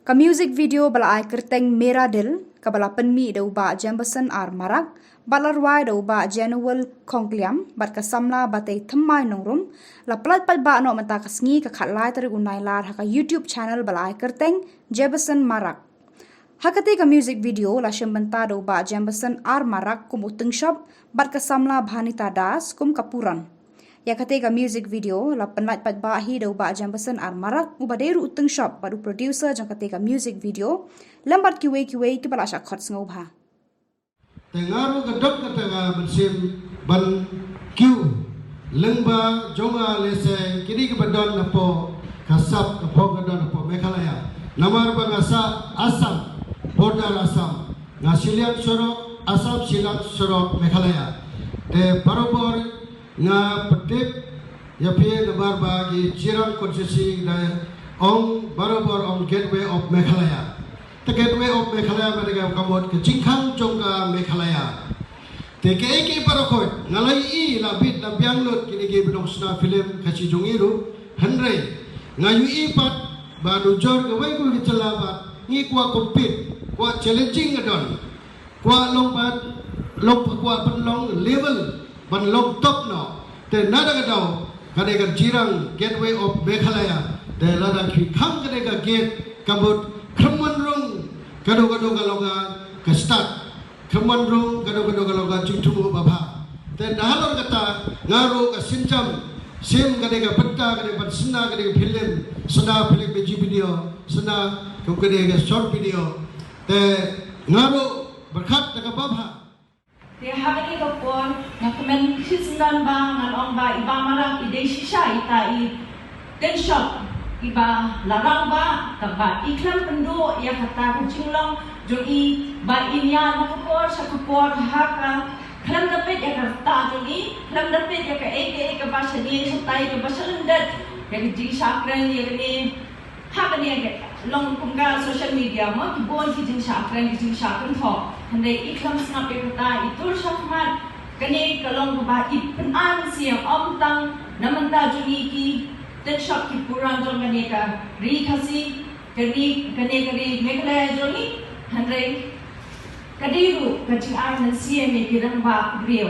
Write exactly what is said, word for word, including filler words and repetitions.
Ka music video ba la ai kyrteng Mera Dil, kaba la pynmih da u Bah Jemberson R Marak, bad la rwai da u Bah Januel Khongkliam bad ka samla Batei Thymmai Nongrum, la pyllait paidbah noh mynta ka sngi ka khatlai tarik u Nailar ha ka YouTube channel ba la ai kyrteng Jemberson Marak. Ha katei ka music video la shim bynta da u Bah Jemberson R Marak kum u tyngshop bad ka samla Bhanita Das kum ka puran. Ïa katei ka music video la pynlait paidbah hi da u Bah Jemberson R Marak, uba dei ruh u tyngshop bad u producer jong katei ka music video, lem bad kiwei kiwei kiba la shah khot sngewbha. Te nga ruh ka dok kata ka mynsiem ban kiew lyngba jong nga lehse kine kiba don hapoh ka sap, hapoh ka don hapoh Meghalaya. Namar ba nga sah Assam, border Assam. Nga shiliang shorok Assam, shiliang shorok Meghalaya. Te barabor nga pyntip ïa phi namar ba ki Jirang constituency da ong barabor ong Gateway of Meghalaya. Te Gateway of Meghalaya ba dei ka mut ka jingkhang jong ka Meghalaya. Te kaei kaei baroh khoit nga la ïohi, la bit la biang lut kine kiba nongsynshar film ka shi jong ngi ruh. Hynrei nga ïohi pat ba nujor kawei kawei ka jylla ba ngi kwah compete, kwah challenging ka don. Kwah long pat, long pat kwah pynlong level ban long top noh. Te na da ka daw kane ka Jirang Gateway of Meghalaya, te lada ki khang kane ka gate ka mut khlem wan rung kano kano ka long ka start, khlem wan rung kano kano ka long ka jingthmu ba bha. Te na halor kata nga ruh ka sienjam sim kane ka bynta, kane ban synna kane ka film, synna film music video, synna kum kane ka short video. Te nga ruh pyrkhat da kaba bha. Te ha kane ka por nga kmen shisyndon ba ngan ong ba i Bah Marak i dei shisha ita i tyngshop iba la rangbah, tangba i khlem pynduh ïa kata ka jinglong jong i ba i ïaid na ka por sha ka por ha ka, khlem da peit ïa ka rta jong i, khlem da peit ïa kaei kaei kaba shane shatai kaba shalyndet, ïa ka jingshah kren ïa kane ha kane ka long kum ka social media mo, ki bun ki jingshah kren, ki jingshah kynthoh. Hynrei i khlem sngap ïa kata, i tur shakhmat. Kane ka long kaba i pynang sha ym tang na bynta jong ngi ki tyngshop ki puran jong kane ka ri Khasi, kane, kane ka ri Meghalaya jong ngi. Hynrei ka dei ruh ka jingai mynsiem ïa ki rangbah briew.